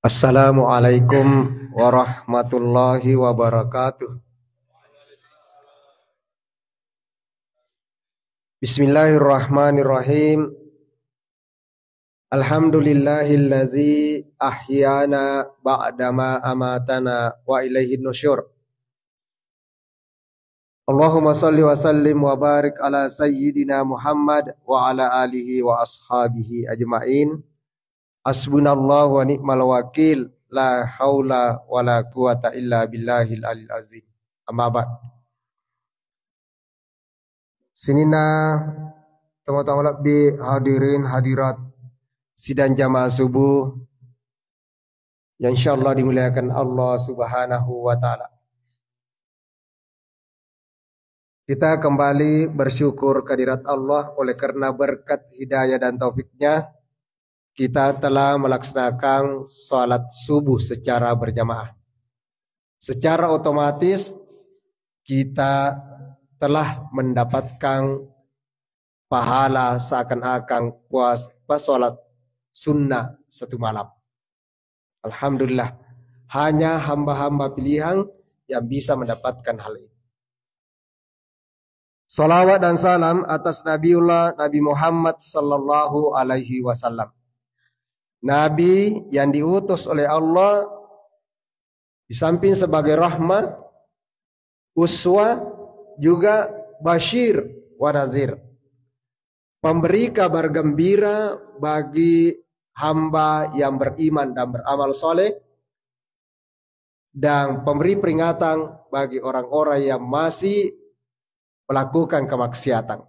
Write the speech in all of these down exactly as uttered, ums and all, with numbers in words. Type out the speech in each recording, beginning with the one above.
Assalamualaikum warahmatullahi wabarakatuh. Bismillahirrahmanirrahim. Alhamdulillahilladzi ahyana ba'dama amatana wa ilaihin nusyur. Allahumma shalli wa sallim wa barik ala sayyidina Muhammad wa ala alihi wa ashabihi ajma'in. Hasbunallahu wa ni'mal wakil. La haula wa la quwata illa billahil alil azim. Amma ba'd. Sininna tomatoa malebbi, hadirin hadirat sidang jamaah subuh yang insyaallah dimuliakan Allah Subhanahu wa taala. Kita kembali bersyukur kehadirat Allah oleh karena berkat hidayah dan taufiknya, kita telah melaksanakan sholat subuh secara berjamaah. Secara otomatis kita telah mendapatkan pahala seakan-akan puas pas sholat sunnah satu malam. Alhamdulillah, hanya hamba-hamba pilihan yang bisa mendapatkan hal itu. Salawat dan salam atas Nabiullah Nabi Muhammad sallallahu alaihi wasallam. Nabi yang diutus oleh Allah di samping sebagai rahmah, uswah, juga basyir wa nazir. Pemberi kabar gembira bagi hamba yang beriman dan beramal soleh, dan pemberi peringatan bagi orang-orang yang masih melakukan kemaksiatan.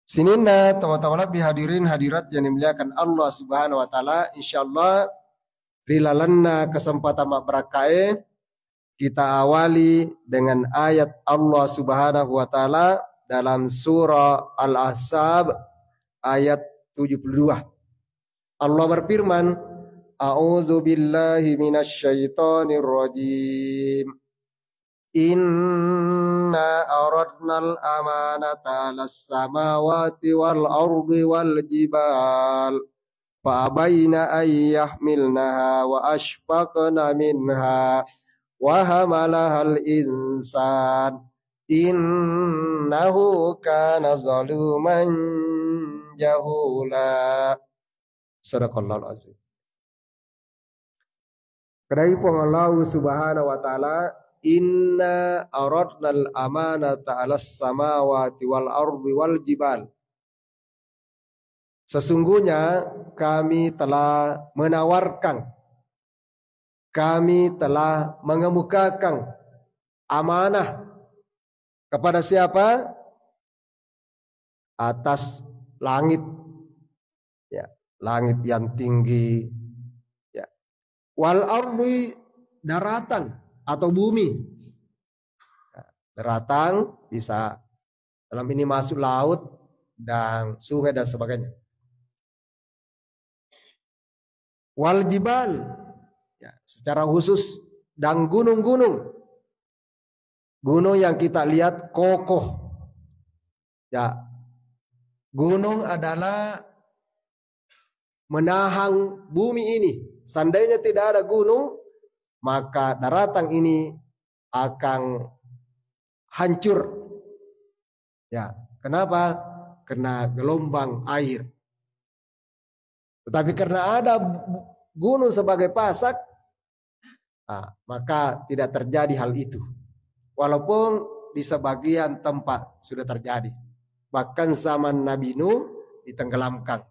Sininna tomatoa malebbi, hadirin hadirat yang dimuliakan Allah Subhanahu wa taala, insyaallah ri lalenna kesempatan mabbarakkae kita awali dengan ayat Allah Subhanahu wa taala dalam surah Al-Ahzab ayat tujuh puluh dua. Allah berfirman, "A'udzu billahi minasy syaithanir rajim. Inna aradnal amanata 'alas samawati wal ardi wal jibal, fa abaina an yahmilnaha wa asyfaqna minha wa hamalahal insan, innahu kana zaluman jahula." Sadaqallahul azim. Kedai Puang Allah Subhanahu wa taala, "Inna aradnal amanata 'alas samawati wal ardi wal jibal." Sesungguhnya kami telah menawarkan, kami telah mengemukakan amanah kepada siapa? Atas langit. Ya, langit yang tinggi. Ya. Wal ardi, daratan atau bumi. Ya, daratan bisa dalam ini masuk laut dan sungai dan sebagainya. Wal jibal, ya, secara khusus, dan gunung-gunung. Gunung yang kita lihat kokoh. Ya, gunung adalah menahan bumi ini. Seandainya tidak ada gunung, maka daratan ini akan hancur. Ya, kenapa? Karena gelombang air. Tetapi karena ada bu-, gunung sebagai pasak, ah, maka tidak terjadi hal itu. Walaupun di sebagian tempat sudah terjadi. Bahkan zaman Nabi Nuh ditenggelamkan.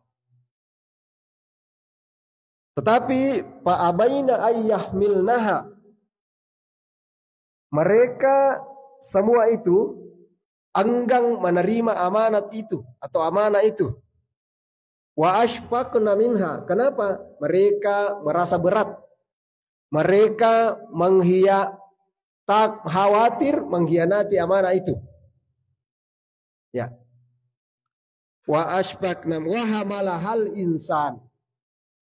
Tetapi, fa abaina ayyahmilnaha. Mereka semua itu enggan menerima amanat itu atau amanah itu. Wa asyfaqna minha. Kenapa? Mereka merasa berat. Mereka menghia-, tak khawatir mengkhianati amanah itu. Ya. Wa asyfaqna wa hamalahal insan.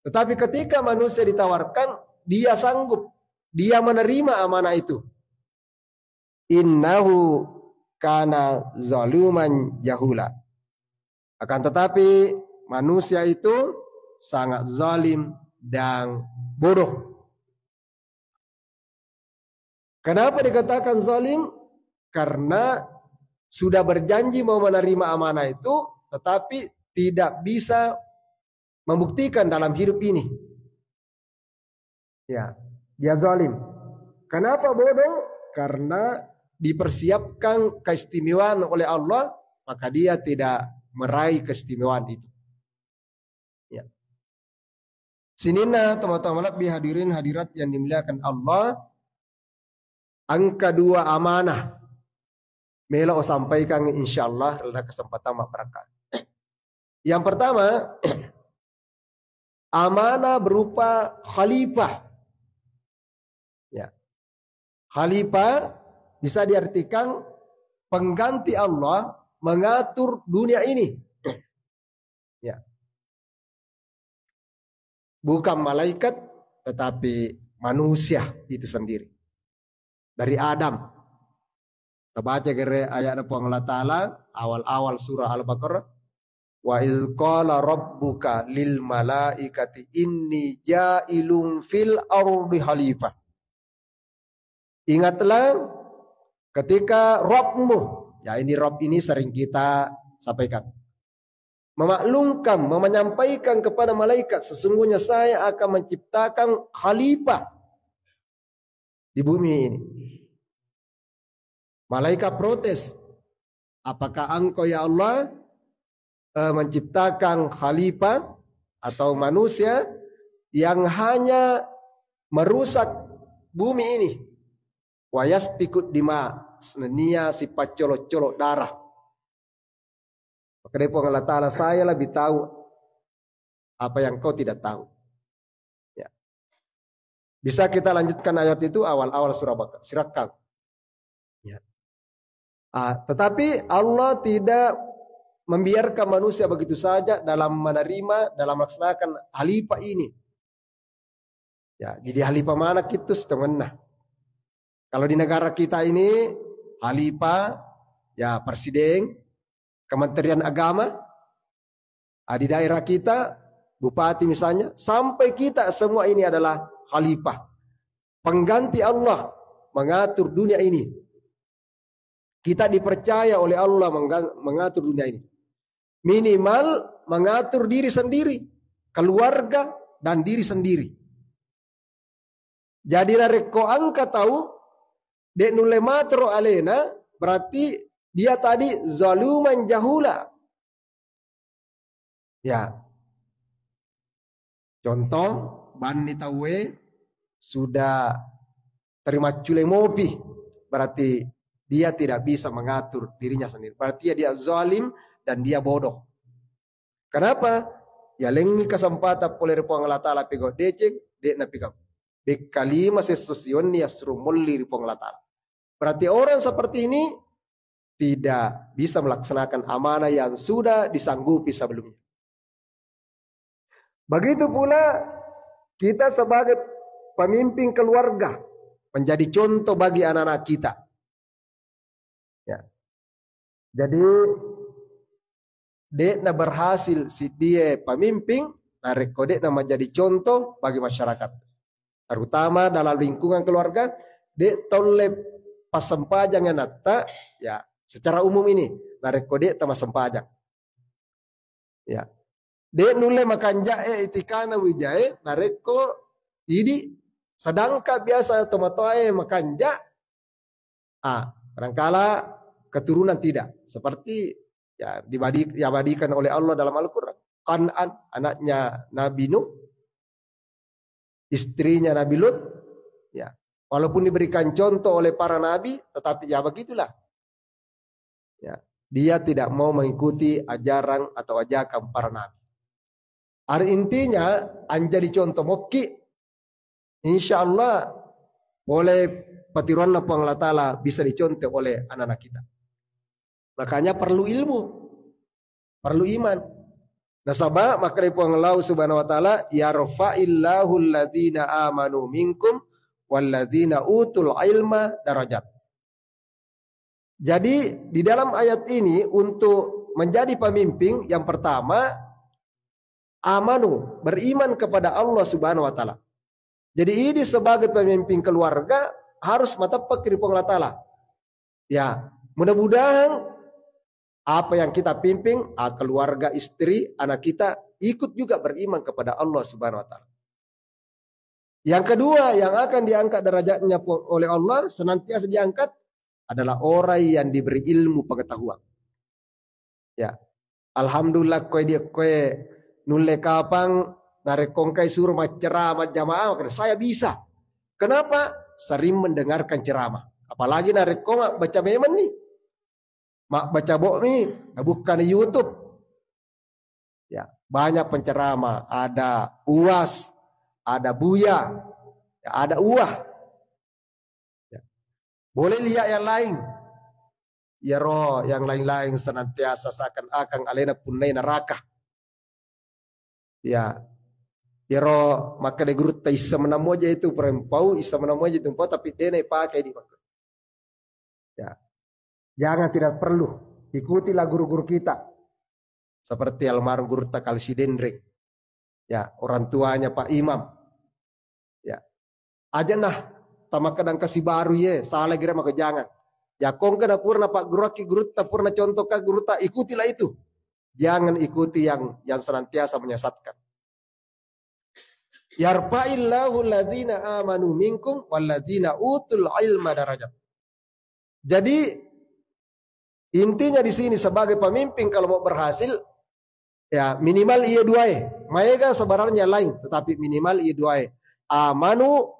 Tetapi ketika manusia ditawarkan, dia sanggup, dia menerima amanah itu. Innahu kana zaluman jahula. Akan tetapi, manusia itu sangat zalim dan bodoh. Kenapa dikatakan zalim? Karena sudah berjanji mau menerima amanah itu, tetapi tidak bisa membuktikan dalam hidup ini. Ya, dia zalim. Kenapa bodoh? Karena dipersiapkan keistimewaan oleh Allah, maka dia tidak meraih keistimewaan itu. Ya. Sininna tomatoa malebbi, hadirin hadirat yang dimuliakan Allah, engka dua amanah melo usampaikan, insyaallah, ri kesempatan mabbarakka. Yang pertama, amanah berupa khalifah. Ya. Khalifah bisa diartikan pengganti Allah mengatur dunia ini. Ya. Bukan malaikat, tetapi manusia itu sendiri. Dari Adam. Tabaca gere ayatna Puang Allah Ta'ala, awal-awal surah Al-Baqarah. "Wa idz qala rabbuka lil malaikati inni ja'ilun fil ardi khalifah." Ingatlah ketika Rabbmu, ya, ini Rabb ini sering kita sampaikan, memaklumkan, menyampaikan kepada malaikat, "Sesungguhnya saya akan menciptakan khalifah di bumi ini." Malaikat protes, "Apakah engkau, ya Allah, eh, menciptakan khalifah atau manusia yang hanya merusak bumi ini? Wa yasfikudud dima, nennia sipaccolo-colo darah." Maka dari Puang Allah Ta'ala, "Saya lebih tahu apa yang kau tidak tahu." Ya. Bisa kita lanjutkan ayat itu, awal-awal surah Baqarah. Silakan. Ya. Ah, tetapi Allah tidak membiarkan manusia begitu saja dalam menerima, dalam melaksanakan khalifah ini. Ya, jadi khalifah mana itu sebenarnya? Kalau di negara kita ini, khalifah, ya, presiden, Kementerian Agama, ah, di daerah kita, bupati misalnya, sampai kita semua ini adalah khalifah. Pengganti Allah mengatur dunia ini. Kita dipercaya oleh Allah mengga-, mengatur dunia ini. Minimal mengatur diri sendiri, keluarga, dan diri sendiri. Jadi, narekko engka tau de' nulle matoro alena, berarti dia tadi zaluman jahula. Ya. Contoh, banni tauwe sudah terimaccule mopi, berarti dia tidak bisa mengatur dirinya sendiri. Berarti ya dia zalim dan dia bodoh. Kenapa? Yalengngi kesempatan pole ri Puang Allah Ta'ala pigau deceng, de' napigau. Bekkalima sesso siwenni yassuro molli ri Puang Allah Ta'ala. Berarti orang seperti ini tidak bisa melaksanakan amanah yang sudah disanggupi sebelumnya. Begitu pula kita sebagai pemimpin keluarga, menjadi contoh bagi anak-anak kita. Ya. Jadi, de'na berhasil siddie pemimpin narekko de'na menjadi contoh bagi masyarakat. Terutama dalam lingkungan keluarga, de' tolle passempajang anatta, ya, secara umum ini, narekko de' tamassempajang. Ya. De' nulle makanja'e itikana wijae narekko idi, sedangkan biasa tomatoae makanja, ah, kadangkala keturunan tidak. Seperti, ya, dibadi-, diabadikan oleh Allah dalam Al-Quran. Kan'an, anaknya Nabi Nuh, istrinya Nabi Lut, ya, walaupun diberikan contoh oleh para nabi, tetapi ya begitulah. Ya, dia tidak mau mengikuti ajaran atau ajakan para nabi. Ari intinya, anjadi contoh mokki. Insya Allah, oleh patiruanna Puang Allah Ta'ala bisa dicontoh oleh anak-anak kita. Makanya perlu ilmu, perlu iman. Nasaba makkeda Puang Allah Subhanahu wa Ta'ala, "Yarfa'illahu alladzina amanu minkum walladzina utul ilma darajat." Jadi, di dalam ayat ini, untuk menjadi pemimpin, yang pertama, Amanu, beriman kepada Allah Subhanahu wa Ta'ala. Jadi, idi sebagai pemimpin keluarga harus mateppeki ri Puang Allah Ta'ala. Ya, mudah-mudahan apa yang kita pimpin, ah, keluarga, istri, anak kita ikut juga beriman kepada Allah Subhanahu wa Ta'ala. Yang kedua yang akan diangkat derajatnya pu-, oleh Allah, senantiasa diangkat, adalah orang yang diberi ilmu pengetahuan. Ya. Alhamdulillah, koe dia koe nulle kapang, narekko engkai suruh macceramah jamaah, saya bisa. Kenapa? Sering mendengarkan ceramah. Apalagi narekko baca memang nih. Mabbaca bokmi, nabukkani YouTube. Ya, banyak penceramah, ada Uas, ada Buya, ya, ada Uah. Ya. Boleh lihat yang lain. Iyaro yang lain-lain senantiasa seakan-akan alena punnai neraka. Ya. Iyaro makkeda gurutta, isseng menammoja itu perempau, isseng menammoja itu empau, tapi dena ipake di makkeda. Ya. Jangan, tidak perlu. Ikutilah guru-guru kita. Seperti almarhum gurutta Kali Sidenreng. Ya, orang tuanya Pak Imam. Ya. Aja nah, tamakkeda engka sibaru ye, salah gira maka jangan. Ya, kongka na purna Pak Guru, aki gurutta, purna contohkan gurutta, ikutilah itu. Jangan ikuti yang yang senantiasa menyesatkan. Yarfa'illahu allazina amanu minkum wallazina utul ilma darajat. Jadi, intinya di sini sebagai pemimpin kalau mau berhasil, ya, minimal iya duae. Maega sebenarnya lain, tetapi minimal iya duae. Amanu,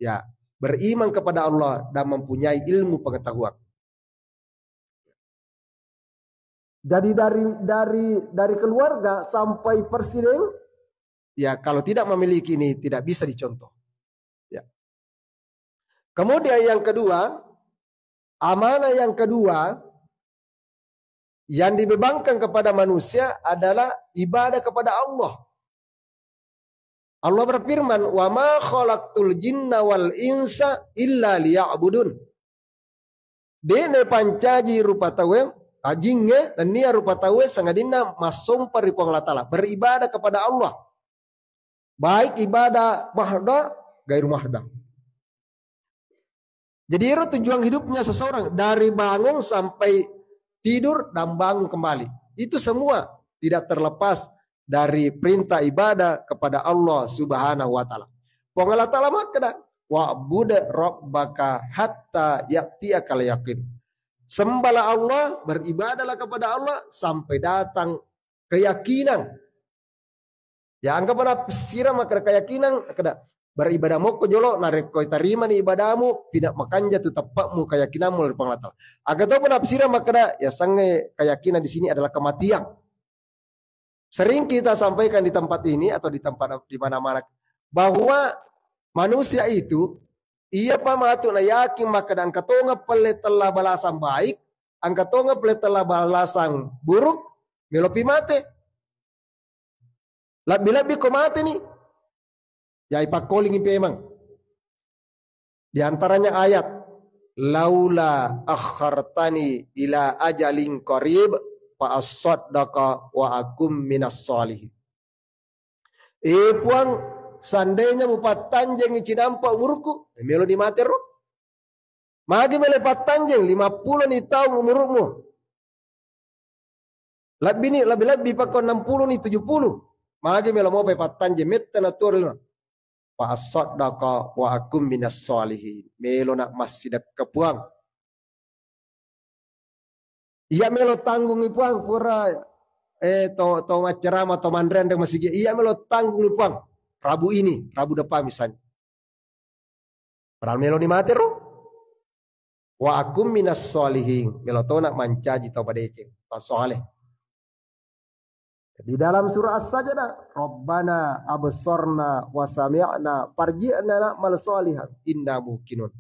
ya, beriman kepada Allah dan mempunyai ilmu pengetahuan. Jadi dari dari dari keluarga sampai presiden, ya, kalau tidak memiliki ini, tidak bisa dicontoh. Ya. Kemudian yang kedua, amanah yang kedua yang dibebankan kepada manusia adalah ibadah kepada Allah. Allah berfirman, "Wa ma khalaqtul jinna wal insa illa liya'budun." De'na pancaji rupa tauwe, ajingnge, nennia rupa tauwe sangadinna massompa ri Puang Allah Ta'ala, beribadah kepada Allah. Baik ibadah mahdoh, gairu mahdoh. Jadi, ero tujuan hidupnya seseorang, dari bangun sampai tidur dan bangun kembali. Itu semua tidak terlepas dari perintah ibadah kepada Allah Subhanahu wa Ta'ala. Puang Allah Ta'ala makkeda, "Wa'bud rabbaka hatta ya'tiyakal yaqin." Sembahlah Allah, beribadahlah kepada Allah sampai datang keyakinan. Ya, anggappa nappessirang makkeda keyakinan, makkeda, beribadah mokko jolo, narekko tarimani ibadahmu, pinna makanja tu teppa'mu, keyakinanmu ri Puang Allah Ta'ala. Aga to nappessirang makkeda, ya, sangnge keyakinan di sini adalah kematian. Sering kita sampaikan di tempat ini atau di tempat di mana-mana bahwa manusia itu, iya pa matu na yakin makkeda engka tongeng pelle tella balasan baik, engka tongeng pelle tella balasan buruk, melopi mate. Lebbi-lebbi ko mate ni. Ya, ipakkolingi pemeng. Di antaranya ayat, "Laula akhartani ila ajalin qarib fa assaddaqa wa akum minas sholihin." Eh, Puang, seandainya mupattanjengi cinampa umurku, eh, melo di mate ro. Magi melo pattanjeng, lima puluh ni taung umurmu. Lebbi ni, lebbi-lebbi pakko enam puluh ni, tujuh puluh. Magi melo mopai pattanjeng, metta na tuo ri lino. Fa assaddaqa wa akum minas sholihin. Melo na massidekka, Puang. Iya melo tanggungi, Puang, pura, eh, to, to maccerama, to manre-anre masigi. Iya melo tanggungi, Puang. Rabu ini, Rabu depan misalnya. Padahal melo ni mate ro. Wa akum minas sholihin, melo tona mancaji tau madeceng, tau soleh. Di dalam surah As-Sajdah, "Rabbana absorna wa sami'na farji'na na'mal sholihan inna muqinun."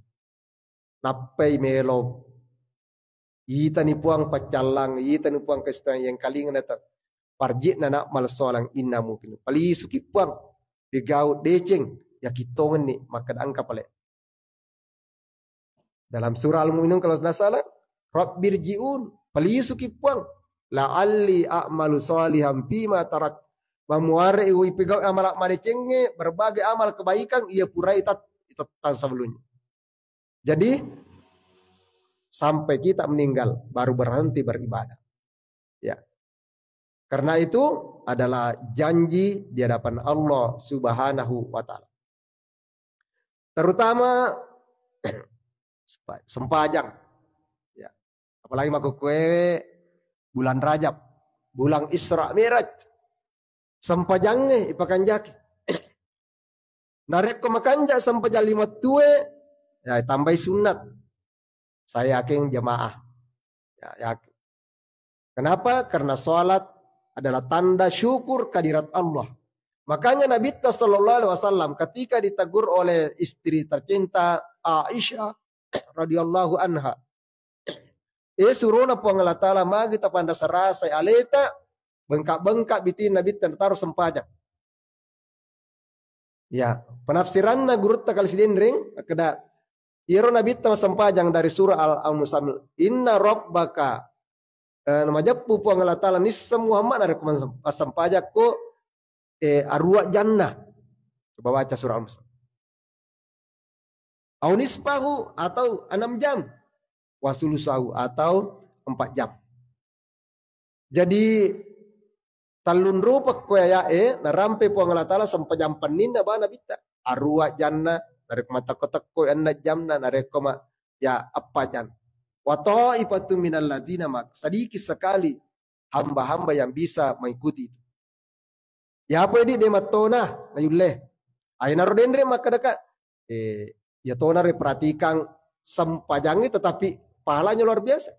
Nappai melo, itani Puang paccallang, itani Puang kasitang yang kalinga nata, "Farji'na na'mal sholihan inna muqinun." Palisuki, Puang, pegau deceng, yakin tongenni makkeda engka pale. Dalam surah Al-Mu'minun kalau tidak salah, "Rabbirji'un," palisuki, Puang, "la'alli a'malu sholihan fima tarak." Mamuare ipegau amala madecengnge, berbagai amal kebaikan ia purai tat-, itettang sebelumnya. Jadi sampai kita meninggal baru berhenti beribadah. Ya. Karena itu adalah janji di hadapan Allah Subhanahu wa Ta'ala. Terutama sempa-, sempajang. Ya. Apalagi makkukkuewe bulan Rajab, bulan Isra Mi'raj. Sempajangnge ipakanjaki. Narekko makanja sempajang lima tue, ya, tambai sunnat. Saya yakin jamaah. Ya, yakin. Kenapa? Karena sholat adalah tanda syukur kehadirat Allah. Makanya Nabi sallallahu alaihi wasallam ketika ditegur oleh istri tercinta Aisyah radhiyallahu anha, "Eh, surona Puang Allah Ta'ala magi tapanrasa-rasai aleta, bengkak-bengkak bitin Nabi tentaro sempajang." Ya, penafsiranna gurutta kali Sidenreng, makkeda, iyaro Nabitta massempajang dari surah Al-, Al-Muzammil, "Inna rabbaka," eh, namajeppu Puang Allah Ta'ala, "nisseng Muhammad narekko mas-, massempajakko, eh, arua janna." Coba baca surah Al-Muzammil. Au nisfahu atau enam jam. Wa sulusahu atau empat jam. Jadi, tellung rupa ko aya'e, narampe Puang Allah Ta'ala sempajang penninna bana bitta. Arua janna, narekko matekko-tekko enna jamna, narekko ma-, ya, eppa jam. Wa ta'ifatun minal ladzina ma-, sedikit sekali hamba-hamba yang bisa mengikuti itu. Yapo idi de mattona, nayulle. Ainaro denre makkadaka, eh, ya tona re perhatikan sempajangi tetapi pahalanya luar biasa.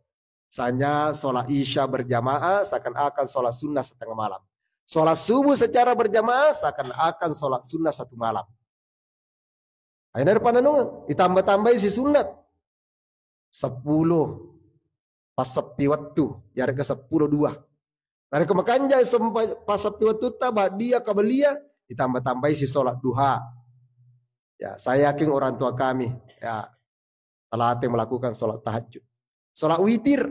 Misalnya sholat isya berjamaah seakan-akan sholat sunnah setengah malam. Sholat subuh secara berjamaah seakan-akan sholat sunnah satu malam. Aina rupa nanung, ditambah-tambahi si sunnat. Seppulo passeppi wettu, yarega seppulo dua. Narekko makanja sempa-, passeppi wettu ta, ba'dia, qabliyah, ditambah-tambahi si sholat duha. Ya, saya yakin orang tua kami, ya, telah melakukan sholat tahajud. Sholat witir.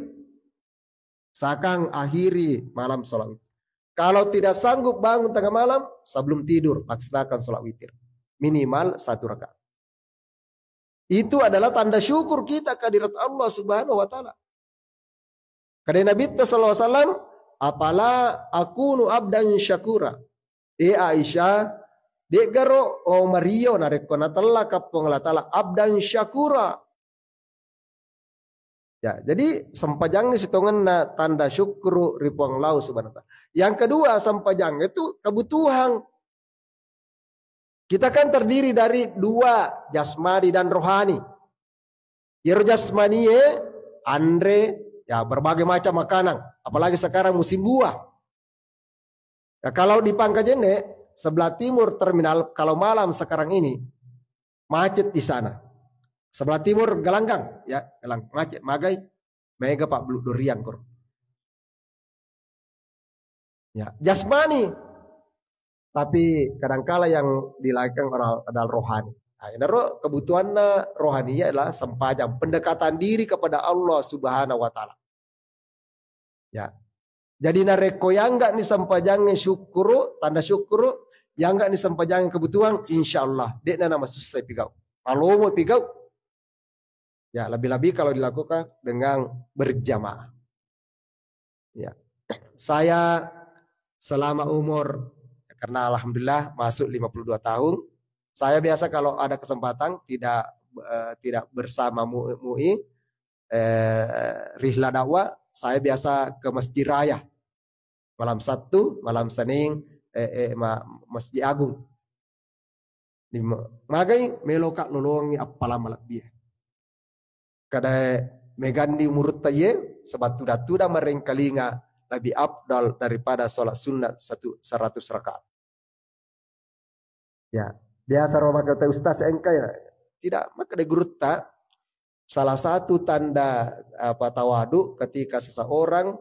Misalkan akhiri malam sholat witir. Kalau tidak sanggup bangun tengah malam, sebelum tidur, laksanakan sholat witir. Minimal satu rakaat. Itu adalah tanda syukur kita kehadirat Allah Subhanahu wa Ta'ala. Kade Nabi sallallahu alaihi wasallam, "Apala akunu abdan syakura." Eh Aisyah, de'garo, oh Mario, narekko natella kappong Allah Ta'ala, abdan syakura. Ya, jadi sempajangnge sitongenna tanda syukuru ri Puang Allah Subhanahu wa Ta'ala. Yang kedua, sempajangnge itu kebutuhan. Kita kan terdiri dari dua, jasmani dan rohani. Iyaro jasmanie anre, ya, berbagai macam makanan, apalagi sekarang musim buah. Ya, kalau di Pangkajene, sebelah timur terminal, kalau malam sekarang ini, macet di sana. Sebelah timur Gelanggang, ya, Gelang-, macet, magai, mega Pak Beluk Durian, kor. Ya, jasmani. Tapi kadangkala yang dilahirkan orang adalah rohani. Nah, inaro kebutuhannya rohani adalah sempajang, pendekatan diri kepada Allah Subhanahu wa Ta'ala. Ya. Jadi narekko yangga'ni sempajangnge syukuru, tanda syukuru, yangga'ni sempajangnge kebutuhan, insya Allah, de'na namasussai pigau. Malomo pigau. Ya, lebih-lebih kalau dilakukan dengan berjamaah. Ya. Saya selama umur, karena alhamdulillah masuk lima puluh dua tahun, saya biasa kalau ada kesempatan tidak, eh, tidak bersama mu-, MUI, eh, rihla dakwah, saya biasa ke Masjid Raya. Malam Sabtu, malam Senin, eh, eh, ma-, Masjid Agung. Di ma-, magai meloka lolongi appala malebbie. Kada megandi umurutta ye, sebab tuda-tuda marengkalinga lebih afdal daripada sholat sunnah satu, seratus rakaat. Ya, biasa ro maka te ustaz engka ya. Tidak, maka de gurutta, salah satu tanda, apa, tawadu ketika seseorang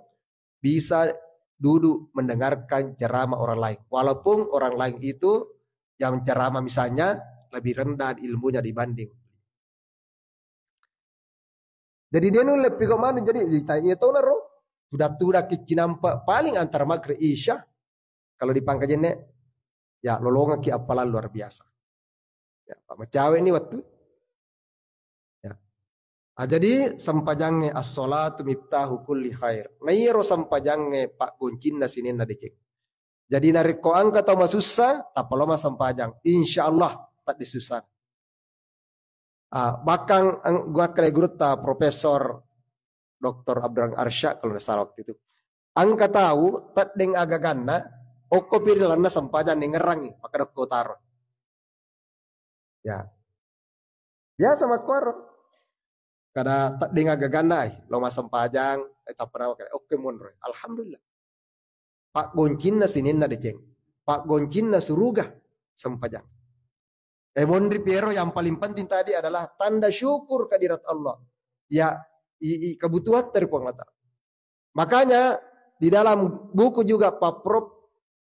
bisa duduk mendengarkan ceramah orang lain. Walaupun orang lain itu yang ceramah misalnya lebih rendah ilmunya dibanding. Jadi dia nulle pigau maneng, jadi iya tona ro, tuda-tuda ki cinampa paling antara maghrib isya. Kalau di Pangkajene, ya, lolongekki appalang luar biasa. Ya, Pak, macawe ni waktu. Ya. Ah, jadi sempajangnge, as-sholatu miftahu kulli khair. Na iyaro sempajangnge paggoncinna sininna deceng. Jadi narekko engka tau masussa, tappa lao massempajang. Insya Allah, tak disusah. Ah, bahkan ang-, gua kale gurutta Profesor Doktor Abdurrahman Arsyad kalau nggak salah waktu itu. Engka tau teddeng agaganna, okko pi ri lalenna sempajang ningerangi, maka dokko taro. Ya. Biasa makkuaro. Kada teddeng agaganna, ai, lo massempajang, eh, tappa nawa kada, oke monro. Alhamdulillah. Paggoncinna sininna deceng. Paggoncinna suruga sempajang. Eh, monri piero yang paling penting tadi adalah tanda syukur kehadirat Allah. Ya, i, i, kebutuhan dari Puang Allah Ta'ala. Makanya di dalam buku juga Pak Prof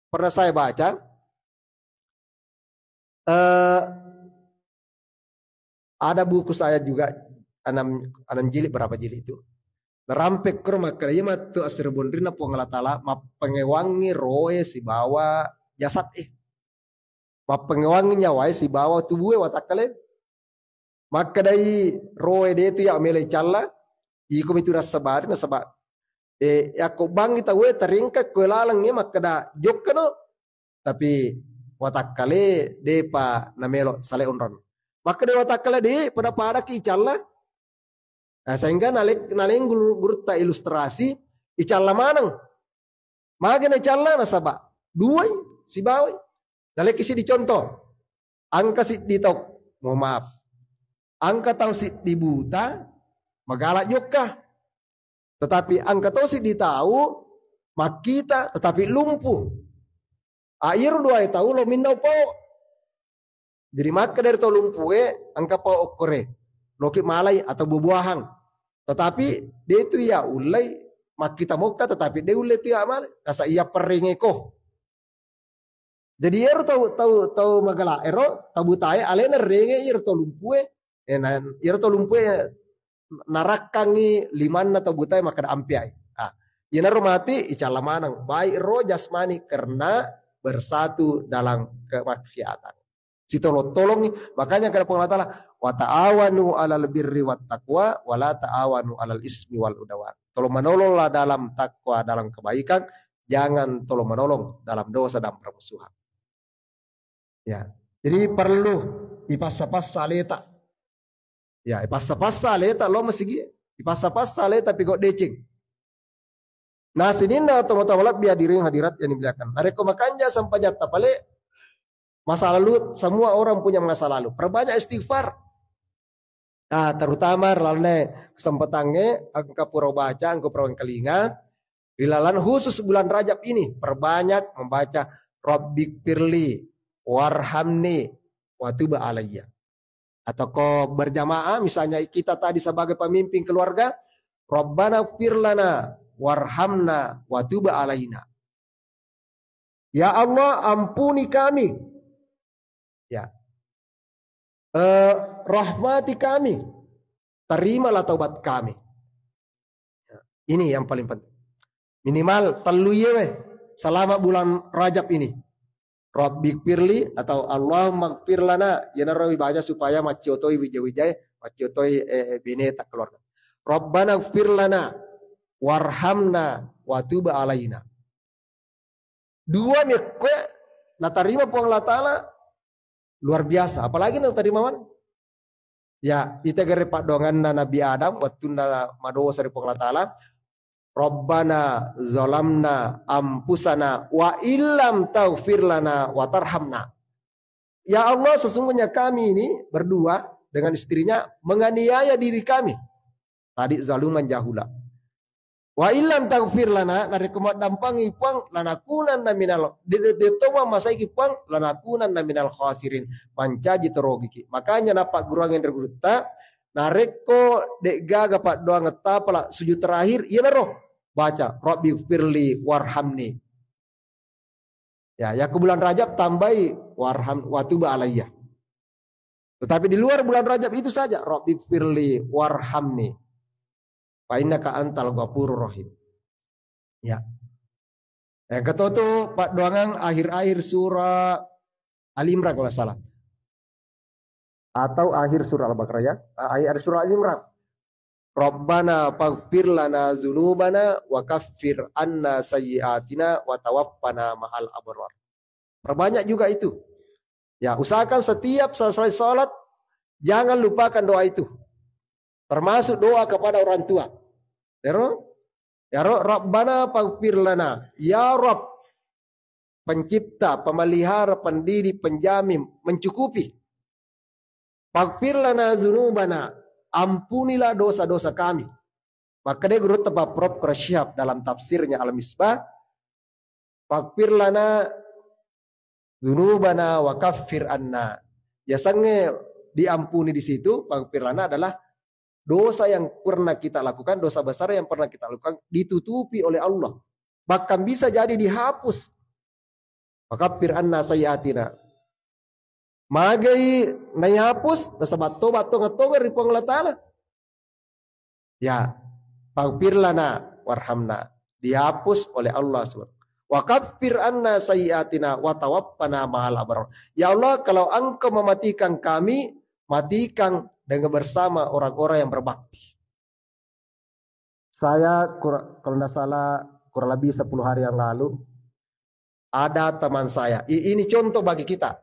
pernah saya baca, eh, ada buku saya juga enam, enam jilid, berapa jilid itu. Narampek kuro makkeda, iya matu asri bonrinna Puang Allah Ta'ala, mappengewangi roe sibawa jasad eh. Mappengewangi nyawae sibawa tubue watakkale. Makkedai roe de tu ya melo icalla, iko mitu nassabari nasaba, eh, yakko bangi tauwe taringka koe lalengnge makkeda jokkano, tapi watakkale depa namelo sale onron. Makkeda watakkale de pada-pada ki icalla. Nah, sehingga nale-, naleng guru-, gurutta ilustrasi icalla maneng. Magi na icalla nasaba duai sibawai. Naleki siddi contoh. Engka siddi tau, mohon maaf. Engka tau siddi buta, magala jokka. Tetapi engka to siddi tau makkita tetapi lumpuh. A, iyaro duae tau lo minnau pao. Jadi makkeda ri to lumpue, engka pao okkore. Loki malai atau buah-buahan. Tetapi de tu ya ullei makkita mokka tetapi de ulle tu ya malai. Nasa iya perrengeko. Jadi iyaro tau, tau, tau magala ero, tau butae alena renge iyaro tau lumpue, eh, na, iyaro tau lumpue narakkangi limanna tau butae makkeda ampeai. Ah, iyanaro mati icalla maneng, baik roh jasmani karena bersatu dalam kemaksiatan. Sitolong-tolongi, makanya kata Puang Allah Ta'ala, "Wa ta'awanu 'alal birri wat taqwa, wa la ta'awanu 'alal ismi wal udwan." Tolong menolonglah dalam takwa, dalam kebaikan, jangan tolong menolong dalam dosa dan permusuhan. Ya. Jadi perlu ipassa-passa aleta. Ya, ipassa-passa aleta lo masigi. Ipassa-passa aleta pigau deceng. Nah, sininna tomatoa malebbi hadirin hadirat yang dimuliakan. Narekko makanja sempajatta pale, masa lalu, semua orang punya masa lalu. Perbanyak istighfar. Nah, terutama ri lalenna kesempatangnge, engka pura baca, engka pura wengkalinga, ri lalenna khusus bulan Rajab ini, perbanyak membaca Rabbighfirli warhamni wa tub alayya. Atau ko berjamaah, misalnya kita tadi sebagai pemimpin keluarga, Rabbana ighfir lana warhamna wa tub alaina. Ya Allah, ampuni kami. Ya. Eh, rahmati kami. Terimalah taubat kami. Ya. Ini yang paling penting. Minimal tellu iyewe selama bulan Rajab ini. Rabbighfirli atau Allahummaghfir lana, iyanaro ibaca supaya macciotoi wija-wijae, macciotoi, eh, eh, beneta keluarga. Rabbana ighfir lana warhamna wa tub alaina. Dua mekkoe natarima Puang Allah Ta'ala luar biasa, apalagi natarima maneng. Ya, ita gare paddoanganna Nabi Adam wettunna madosa ri Puang Allah Ta'ala, "Rabbana zalamna anfusana wa illam taghfir lana wa tarhamna." Ya Allah, sesungguhnya kami ini berdua dengan istrinya menganiaya diri kami. Tadi zaluman jahula. "Wa illam taghfir lana," narekko maddampangi Puang, "lanakunanna minal," de-, de-, de to mammasaiki Puang, "lanakunanna minal khasirin," mancaji torogiki. Makanya nappagguruang enre gurutta, narekko de'gaga paddoangetta pala sujud terakhir, iyanaro baca, "Rabbighfirli warhamni." Ya, yakko bulan Rajab tambai warham-, wa tub alayya. Tetapi di luar bulan Rajab itu saja, "Rabbighfirli warhamni fa innaka antal ghafurur rahim." Ya. Yang ketoto paddoangeng akhir-akhir surah Ali Imran kalau nggak salah. Atau akhir surah Al-Baqarah ya. Ah, akhir surah Ali Imran. Rabbana faghfir lana dzunubana wa kaffir anna sayyi'atina wa tawaffana ma'al abrar. Perbanyak juga itu. Ya, usahakan setiap selesai sholat, jangan lupakan doa itu. Termasuk doa kepada orang tua. Yaro? Yaro, Rabbana faghfir lana. Ya Rabb, pencipta, pemelihara, pendidik, penjamin, mencukupi. Faghfir lana dzunubana. Ampunilah dosa-dosa kami. Maka dia guru tepat Prof Syihab dalam tafsirnya Al-Misbah, "Faghfir lana dzunubana wa kaffir anna." Ya, sange diampuni di situ, faghfir lana adalah dosa yang pernah kita lakukan, dosa besar yang pernah kita lakukan ditutupi oleh Allah. Bahkan bisa jadi dihapus. Wa kaffir anna sayyi'atina. Magai naihapus, nasaba toba tongeng-tongeng ri Puang Allah Ta'ala. Ya, faghfir lana warhamna. Dihapus oleh Allah subhanahu. Wa kaffir anna sayyi'atina wa tawaffana ma'al abrar. Ya Allah, kalau Engkau mematikan kami, matikan dengan bersama orang-orang yang berbakti. Saya kura-, kalau nggak salah kurang lebih sepuluh hari yang lalu, ada teman saya. I-, ini contoh bagi kita.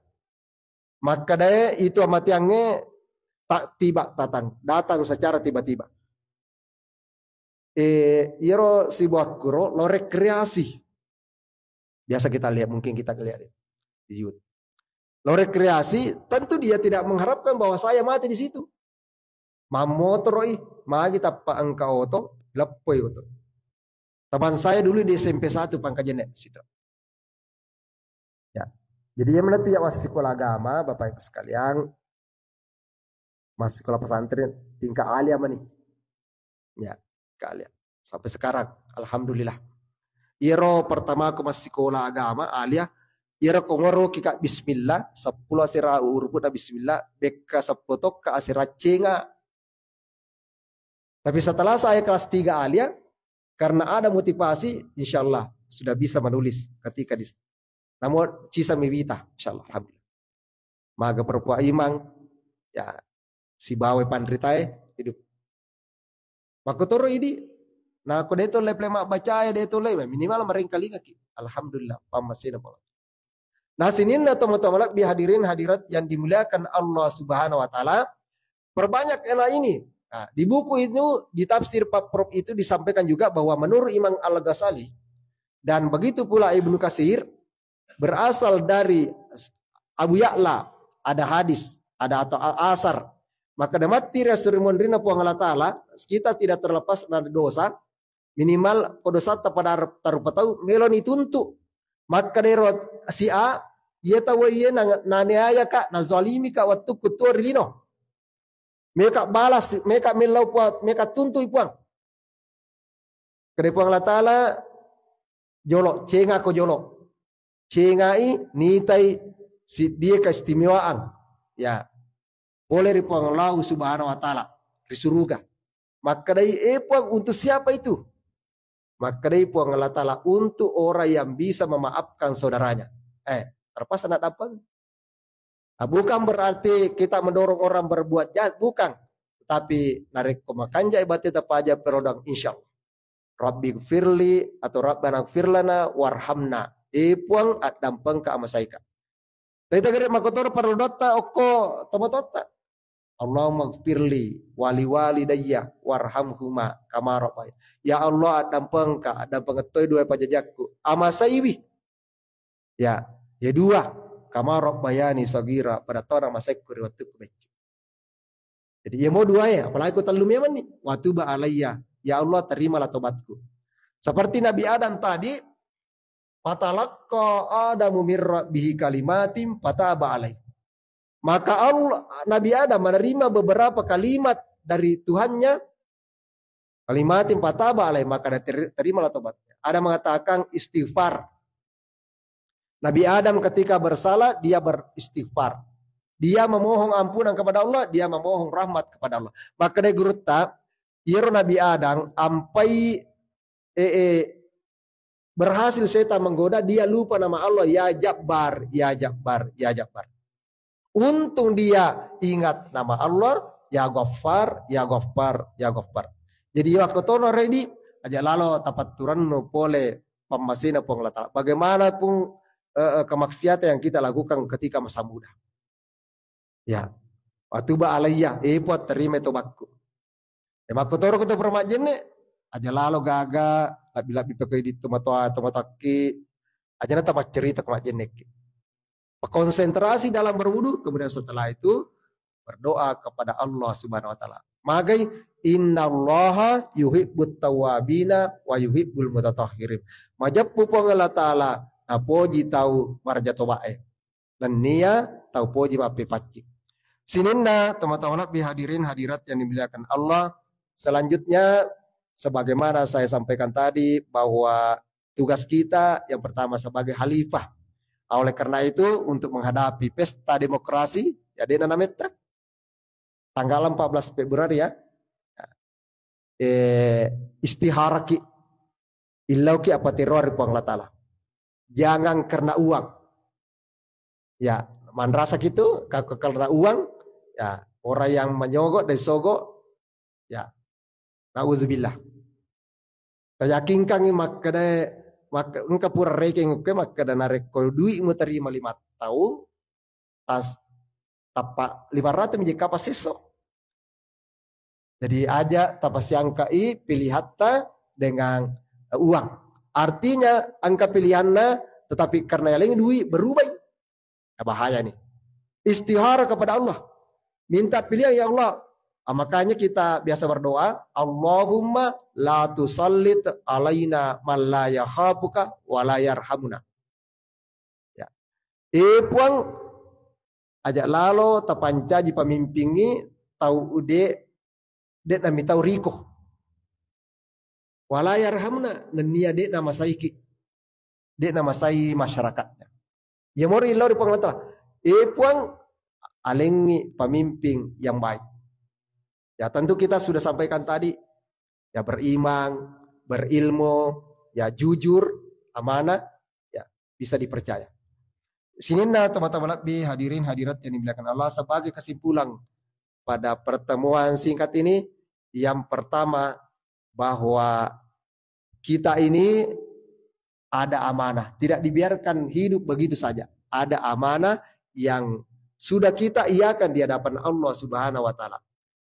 Makkedae itu amatiangnge tak tiba datang, datang secara tiba-tiba. Eh, iyaro sibuakkuro lo rekreasi. Biasa kita lihat, mungkin kita lihat di YouTube. Lo rekreasi, tentu dia tidak mengharapkan bahwa saya mati di situ. Mammotoro'i, magi tappa engka oto, leppoi oto. Teman saya dulu di S M P satu Pangkajene, Sidra. Ya. Jadi, iya maneng tu ya massikola agama, Bapak Ibu sekalian, massikola pesantren tingkat alia mani. Ya, tingkat alia. Sampai sekarang, alhamdulillah. Iyaro pertama aku massikola agama, alia, iyaro ko ngoroki ka bismillah, seppulo asera urupu'na bismillah, bekka seppulo tokka asera cenga. Tapi setelah saya kelas tiga alia, karena ada motivasi, insya Allah sudah bisa menulis ketika di, namun sisa miwita, insya Allah, alhamdulillah. Maga perpua imang, ya, sibawa panritae hidup. Makkotoro idi, nako deto le plema bacae deto le, minimal marengkalingaki. Alhamdulillah, pammasena Puang. Nah, sininna tomatoa malebbi, hadirin hadirat yang dimuliakan Allah Subhanahu wa Ta'ala, perbanyak ena ini. Nah, di buku itu, di tafsir Pak Prof itu disampaikan juga bahwa menurut Imam Al-Ghazali, dan begitu pula Ibnu Katsir, berasal dari Abu Ya'la, ada hadis, ada atau a-, asar. Maka damatti ri asuri monrina Puang Allah Ta'ala, kita tidak terlepas dari dosa, minimal ko dosatta pada tarupa tau, meloni tuntu. Makkedaro si A, iya tau iya na-, naniaya ka, nazalimi ka wettukku tuo ri lino. Meka balas, meka mellau Puang, meka tuntui Puang. Kede Puang Allah Ta'ala, jolo, cenga ko jolo. Cengai, nitai, siddie keistimewaan. Ya. Pole ri Puang Allah Subhanahu wa Ta'ala, ri suruga. Makkedai, "Eh Puang, untuk siapa itu?" Makkedai Puang Allah Ta'ala, "Untuk orang yang bisa memaafkan saudaranya." Eh, terpaksa nak dapat. Ah, bukan berarti kita mendorong orang berbuat jahat, bukan. Tapi narekko makanjai bateta paja perodang, insya Allah. Rabbi gfirli atau Rabbana gfirlana warhamna. Eh Puang, addampengka amasaika. Tadi tegere makotoro perodotta okko tomatotta. Allahumma gfirli wali walidayya warhamhuma kama rabbaya. Ya Allah, addampengka, addampengeng toi dua pajajakku. Amasaiwi. Ya, ya dua, kama rabbayani shaghira, pada tona masekku ri wettukku beccu. Jadi, iya mo dua ya, apalagi ku tellu memang nih. Wa tub alayya, ya Allah, terimalah tobatku. Seperti Nabi Adam tadi, fatalaqqa Adamu min rabbihi kalimatin fataba alaih. Maka Allah, Nabi Adam menerima beberapa kalimat dari Tuhannya, kalimatin fataba alaih, maka dia ter-, terimalah tobatnya. Ada mengatakan istighfar. Nabi Adam ketika bersalah, dia beristighfar. Dia memohon ampunan kepada Allah, dia memohon rahmat kepada Allah. Maka dari gurutta, iyaro Nabi Adam ampai, eh, eh, Berhasil setan menggoda, dia lupa nama Allah, ya Jabbar, ya Jabbar, ya Jabbar. Untung dia ingat nama Allah, ya Ghaffar, ya Ghaffar, ya Ghaffar. Jadi, wakkotono ready, aja lalo tapatturanno pole pammasena Puang Allah Ta'ala. Bagaimanapun, eh, eh, kemaksiatan yang kita lakukan ketika masa muda. Ya. Wa tuba alayya, eh, Puang, terima tobakku. Ya, makkotoro ko to pura majjenne, aja lalo gaga, labbi-labbi pekoi di tomatoa, tomatoakki, aja na tapaccerita ko majjennekki. Konsentrasi dalam berwudu, kemudian setelah itu berdoa kepada Allah Subhanahu wa Ta'ala. Magai, "Innallaha yuhibbut tawwabina wa yuhibbul mutatahhirin." Majeppu Puang Allah Ta'ala, napoji tau maraja tobae. Nennia tau poji mappepaccing. Sininna tomatoa lebbi, hadirin hadirat yang dimuliakan Allah. Selanjutnya, sebagaimana saya sampaikan tadi, bahwa tugas kita yang pertama sebagai khalifah. Oleh karena itu, untuk menghadapi pesta demokrasi, ya, de'na nametta. Tanggal empat belas Februari, ya, eh, istiharaki, illauki apa terori Puang Allah Ta'ala. Jangan karena uang. Ya, manrasa kitu, ka-, ka-, karena uang, ya, orang yang menyogok dan sogok, ya, naudzubillah. Tayakinkangngi makkeda, mak-, engka pura rekeng ukke makkeda, narekko duitmu terima lima taung, tas-, tappa lima ratus mi je kapang sesso. Jadi aja tapasiangkai pilihatta dengan, eh, uang. Artinya engka pilihanna, tetapi karena yang lain duit berubah. Nah, bahaya nih. Istihara kepada Allah. Minta pilihan, "Ya Allah." Ah, makanya kita biasa berdoa, "Allahumma la tusallit alaina man la yakhafuka wa la yarhamuna." Ya. Eh, Puang, aja lalo tapancaji pamimpingngi tau de, de nami tau riko. Wala yarhamna, nennia de namasaiki. De namasai masyarakatnya. Ya mori lao ri Puang Allah Ta'ala. Eh, Puang, alengi pemimpin yang baik. Ya, tentu kita sudah sampaikan tadi, ya, beriman, berilmu, ya, jujur, amanah, ya, bisa dipercaya. Sininna tomatoa lebbi, hadirin hadirat yang dimuliakan Allah, sebagai kesimpulan pada pertemuan singkat ini, yang pertama, bahwa kita ini ada amanah, tidak dibiarkan hidup begitu saja. Ada amanah yang sudah kita iakan di hadapan Allah Subhanahu wa Ta'ala.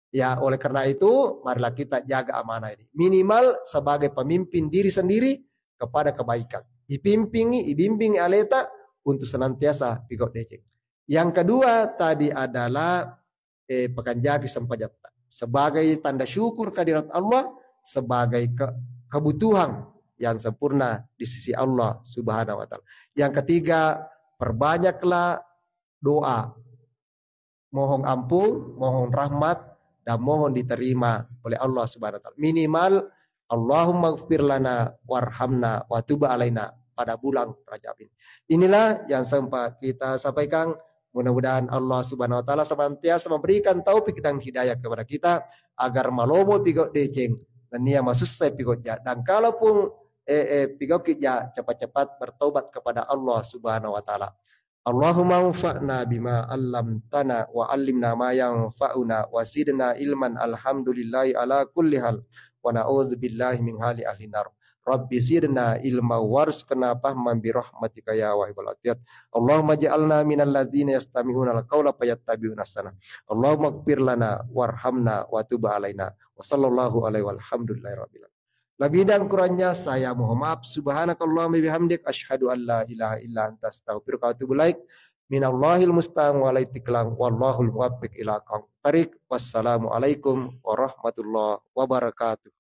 Ya, oleh karena itu, marilah kita jaga amanah ini. Minimal sebagai pemimpin diri sendiri kepada kebaikan. Ipimpingi, ibimbingi aleta untuk senantiasa pigau deceng. Yang kedua tadi adalah, eh, pakanjaki sempajatta. Sebagai tanda syukur kehadirat Allah, sebagai ke-, kebutuhan yang sempurna di sisi Allah Subhanahu wa Ta'ala. Yang ketiga, perbanyaklah doa, mohon ampun, mohon rahmat, dan mohon diterima oleh Allah Subhanahu wa Ta'ala. Minimal, "Allahumma gfir lana warhamna wa tub alaina" pada bulan Rajab ini. Inilah yang sempat kita sampaikan. Mudah-mudahan Allah Subhanahu wa Ta'ala senantiasa memberikan taufik dan hidayah kepada kita agar malomo pigau deceng, nennia masussa pigau ja. Dan kalaupun, eh, eh, pigau ki ja, cepat-cepat bertobat kepada Allah Subhanahu wa Ta'ala. Allahumma anfa'na bima 'allamtana wa 'allimna ma yanfa'una wa zidna ilman, alhamdulillahi ala kulli hal, wa na'udzu billahi min hali ahli nar. Rabbi zidna ilma warzuqna fahman bi rahmatika ya wahibal atiyat. Allahumma ja'alna minal ladzina yastami'una al-qaula fayattabi'una ahsana. Allahumma ighfir lana warhamna wa tub alaina. Wa sallallahu alaihi walhamdulillahi rabbil alamin. Lebih dan kurangnya saya mohon maaf. Subhanakallahumma bihamdik, asyhadu an la ilaha illa anta, astaghfiruka wa atubu ilaik. Minallahil musta'an wa alaihi tiklan, wallahul muwaffiq ila aqwamit thariq. Wassalamualaikum warahmatullahi wabarakatuh.